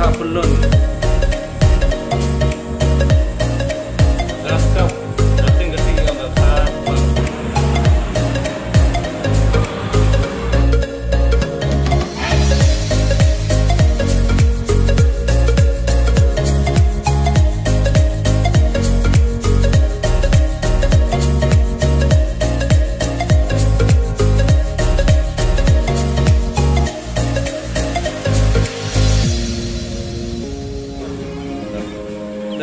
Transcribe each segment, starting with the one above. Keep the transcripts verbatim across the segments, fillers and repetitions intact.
Pylun. Dap kap, dating dating ïa nga ka.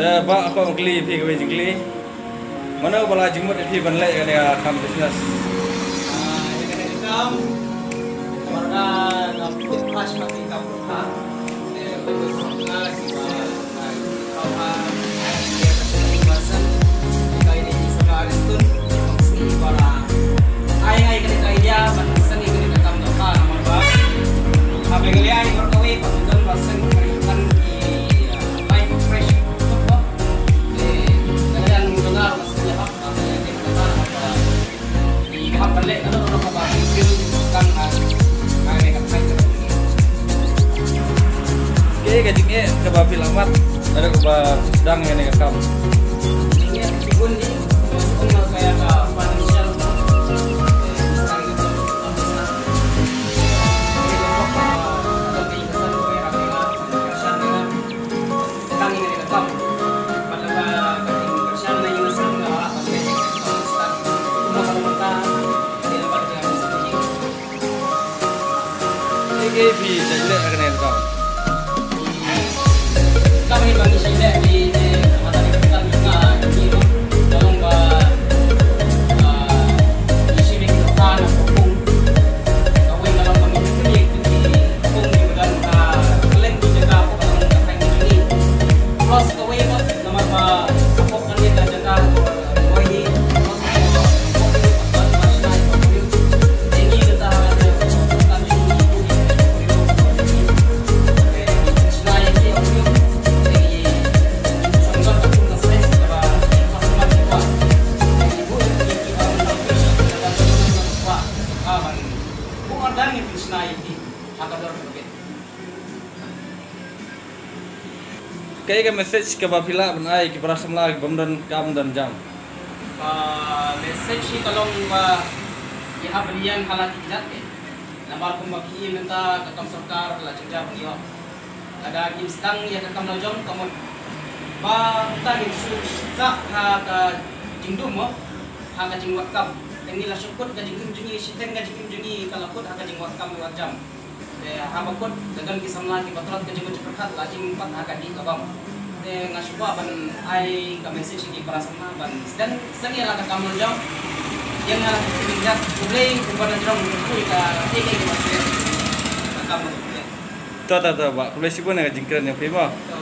Te ba ko kli phi kawei jingkli. Mano ba la jingmut ïa phi ban leh kane ka kam business? Ah, ïa kane ka kam, namar nga ngam tip phash ma ki kam pyrkhat. Te kawei kawei ka la ki ba, ah, ki ba, ah, ki ba, ka ine i Sir Ariston, ki ba sngi ba la ai ngai kane ka idea ban seng ïa kane ka kam dohkha namar ba ha Meghalaya i bor kawei ba ki don ba seng kane ka kam ki, ah, live fresh food ba. Te kane ka nong jong nga ba seng ïa hap ba seng ïa kane ka kam ba i hap ban leh kano kano kaba ki feel kan ha kane ka time. Kaei ka jingeh kaba phi la mad haduh ba dang ïa kane ka kam? Jingeh ka bun hi, kaba shu ong ka ïa ka financial. Kaei phi shait leh ha kane ka kam? Kam hi ba ngi shait leh hi, eh, haba ngi pynkan jong nga ha ine i ka long ba, ah, ngi shim ïa ki dohkha na ka pung. Kawei ka long ba ngi pynkan ïa ki pung kiba don ha kylleng ki jaka kaba long ka thaiñ jong ngi. Plus kawei pat namar ba ka pok kane ka jaka kaba roi hi. Kaei ka message kaba phi lah ban ai ki para samla ki bym don kam don jam? Ah, message hi ka long ba ngi hap ban ïeng ha la ki kjat ki. Namar kumba phi i mynta ka kam sorkar la jynjar ban ïoh. Lada ngim sdang ïa ka kam la jong ka mut ba mynta ngim shu sah ha ka jingdum mo, ha ka jingwad kam. Te ngi la shu kut ka jingim jong ngi, shiteng ka jingim jong ngi ka la kut ha ka jingwad kam wad jam. Te haba kut da don ki samla kiba tlot ka jingmut jingpyrkhat la im pat ha ka dih ka bam. Te nga shu kwah ban ai ka message ïa ki para samla ban sdang sdang ïa la ka kam la jong. Ïa nga la ka jingmut jingpyrkhat, U Blei u ban jrong u ka ïa ka ïa ka kam la jong. To to to ba, khublei shibun ïa ka jingkren ïa phi mo. To.